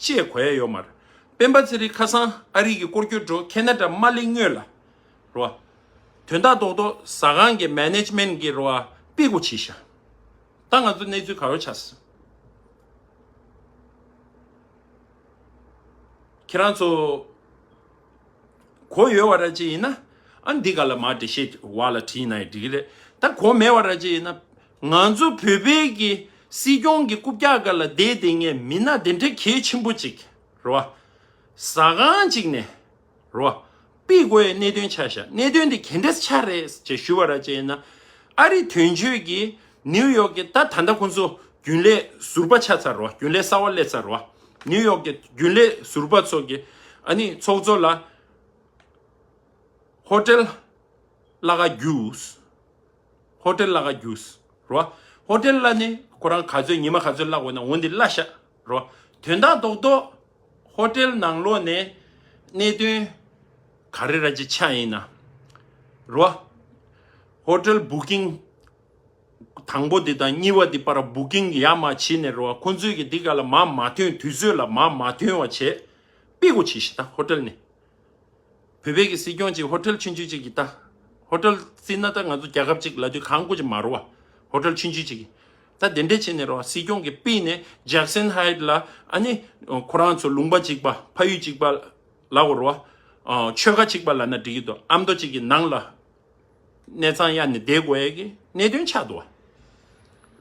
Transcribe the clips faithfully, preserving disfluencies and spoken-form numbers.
བཅད་དགོས་ཡ་ཡོད་མ་རེད། སྤེན་པ་ཚེ་རིང་ཁ་སང་ཨ་རི་གི་སྐོར་སྐྱོད་འགྲོ་ཁེ་ན་ཌ་མ་སླེབས་སྔོན་ལ་རེད་བ། དོན་དག་རྡོག་རྡོག་ཟ་ཁང་གི་མེ་ནེ་ཇི་མེན་ཊི་གི་རེད་བ་ཕུད་དགོས་བྱས་ཤག་ད་ང་ཚོ་གནས་ཚུལ་ག་རེ་ཆགས་སོང་། ཁྱེད་རང་ཚོ་གོ་ཡོད་པ་ར་ཅིག་ཡིན་ན། ཨ་འདི་ག་ལ་མ་འགྲེལ་བཤད་བ་ལ་བྲིས་ན་ཡང་འགྲིག་གི་རེད། ད་གོ་མེད་པ་ར་ཅིག་ཡིན་ན། ང་ཚོ་བོད་པའི་གི་སྲིད་སྐྱོང་གི་རྐུབ་བཀྱག་སྒང་ལ་བསྡད་བསྡད་མཁན་མི་སྣ་དེ་འདྲའི་གལ་ཆེན་པོ་ཅིག་རེད་བ། ཟ་ཁང་ཅིག་ནས་རེད་བ། ཕུད་དགོས་ཡའི་གནད་དོན་ཆགས་ཤག་གནད་དོན་དེ་ག་འདྲས་ཆགས་རེད་ཅེས་ཞུ་བ་ར་ཅིག་ཡིན་ན། ཨ་རི་དོན་གཅོད་ཀྱིས་ནིའུ་ཡོག་གི་ད་ད་ལྟ་ཁོང་ཚོ་རྒྱུན་ལས་ཟུར་པ་ཆགས་ཚར་རེད་བ། རྒྱུན་ལས་གསར་པ་སླེབས་ཚར་རེད་བ། ནིའུ་ཡོག་གི་རྒྱུན་ལས་ཟུར་པ་ཚོ་གི་ཨ་ནི་ཚོགས་གཙོ་ལ་ཧོ་ཊེལ་གླ་ག་རྒྱུགས། ཧོ་ཊེལ་གླ་ག་རྒྱུགས་རེད་བ། ཧོ་ཊེལ་གླ་ནི་ཁོ་རང་ག་ཚོད་ཉི་མ་ག་ཚོད་གླ་དགོས་ན་འོ་འདི་གླ་ཤག་རེད་བ། དོན་དག་རྡོག་རྡོག་ཧོ་ཊེལ་ནང་ལོགས་ནས་གནད་དོན་ག་རེ་ར་ཅིག་ཆགས་ཡིན་ན་རེད་བ། ཧོ་ཊེལ་བུ་ཀིང་དང་པོ་འདི་དང་གཉིས་པ་འདི་བར་བུ་ཀིང་ཡར་མར་བྱས་ནས་རེད་བ། ཁོང་ཚོས་ཀྱི་འདི་ག་ལ་མར་མ་ཐོན། དུས་ཚོད་ལ་མར་མ་ཐོན་པ་བྱས་ཕུད་དགོས་བྱས་ཤག་ད་ཧོ་ཊེལ་ནས། བོད་པའི་གི་སྲིད་སྐྱོང་ཅིག་ཧོ་ཊེལ་ཆུང་ཆུང་ཅིག་གི་ད། ཧོ་ཊེལ་བརྩིས་ན་ད་ང་ཚོ་རྒྱལ་ཁབ་ཅིག་ལབ་དུས་གང་དགོས་ཅིག་མ་རེད་བ། ཧོ་ཊེལ་ཆུང་ཆུང་ཅིག་གི། ད་དེ་འདྲས་བྱས་ནས་རེད་བ། སྲིད་སྐྱོང་གི་ཕུད་ནས་ཇེག་སན་ཧའེ་ཊི་ལ་ཨ་ནི་ཁོ་རང་ཚོ་ལུང་པ་གཅིག་པ་ཕ་ཡུལ་གཅིག་པ་ལབ་དགོས་རེད་བ། ཆོལ་ཁ་གཅིག་པ་ལབ་ན་འགྲིག་གི་འདུག་ཨ་མདོ་གཅིག་གི་ནང་ལ་གནས་ཚང་གཡར་ནས་བསྡད་དགོས་ཡ་གི་གནད་དོན་ཆགས་འདུག་བ།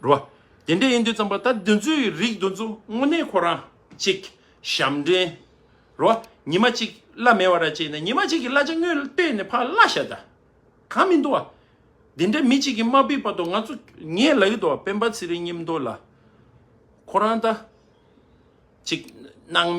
རེད་བ། དེ་འདྲས་ཡིན་དུས་ཙམ་པ་ད་འདི་ཚོའི་རིགས་འདི་ཚོ་དངོས་གནས་ཁོ་རང་གཅིག་ཞབས་འདྲེན། རེད་བ། ཉི་མ་གཅིག་གླ་མེད་པ་ར་བྱས་ནས་ཉི་མ་གཅིག་གི་གླ་ཆ་སྔོན་ལ་བལྟས་ནས་ཕར་གླ་བཞག་ད། གང་མི་འདུག་བ། འདི་འདྲས་མི་གཅིག་གིས་མ་ཕུད་བར་དུ་ང་ཚོ་ངས་ལབ་ཀྱི་འདུག་བ། སྤེན་པ་ཚེ་རིང་མཉམ་དུ་ལ་ཁོ་རང་ད་གཅིག་སྣང་མེད།